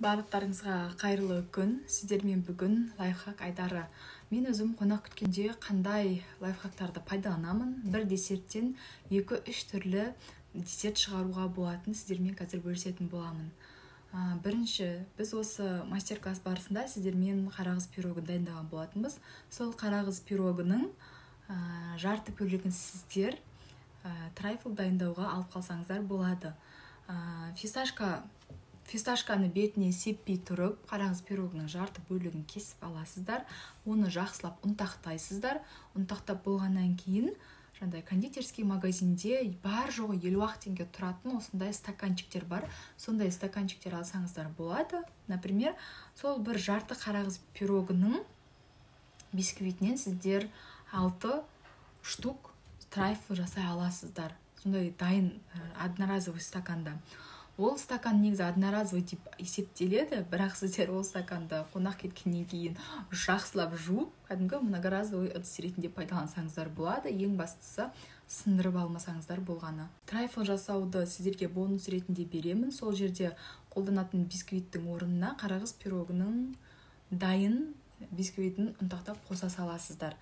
Барлықтарыңызға қайырлы күн! Сіздермен бүгін лайфхак айдары. Мен өзім қонақ күткенде қандай лайфхактарды пайдаланамын, бір десерттен 2-3 түрлі десерт шығаруға болатын, сіздермен қазір бөлісетін боламын. Бірінші, біз осы мастер-класс барысында сіздермен қарағыз пирогын дайындаған болатынбыз. Сол қарағыз пирогының жарты бөлігін сіздер трайфл дайындауға алып қалсаңыздар болады. Фисташканы бетіне сеппей тұрып, қарағыз пирогының жарты бөлігін кесіп аласыздар, оны жақсылап ұнтақтайсыздар. Ұнтақтап болғаннан кейін жаңағыдай кондитерский магазинде бар жоғы 50-ақ теңге тұратын осындай стаканчиктер бар, сондай стаканчиктер алсаңыздар болады. Например, сол бір жарты қарағыз пирогының бисквитінен сіздер 6 штук трайфл жасай аласыздар, сондай дайын одноразовый стаканда. Ол стакан негізі одноразовый деп есептеледі, бірақ сіздер ол стаканды қонақ кеткеннен кейін жақсылап жуып, кәдімгі многоразовый ыдыс ретінде пайдалансаңыздар болады. Ең бастысы, сындырып алмасаңыздар болғаны. Трайфл жасауды сіздерге бонус ретінде беремін. Сол жерде қолданатын бисквиттің орнына қарағыз пирогының дайын бисквитін ұнтақтап қоса саласыздар.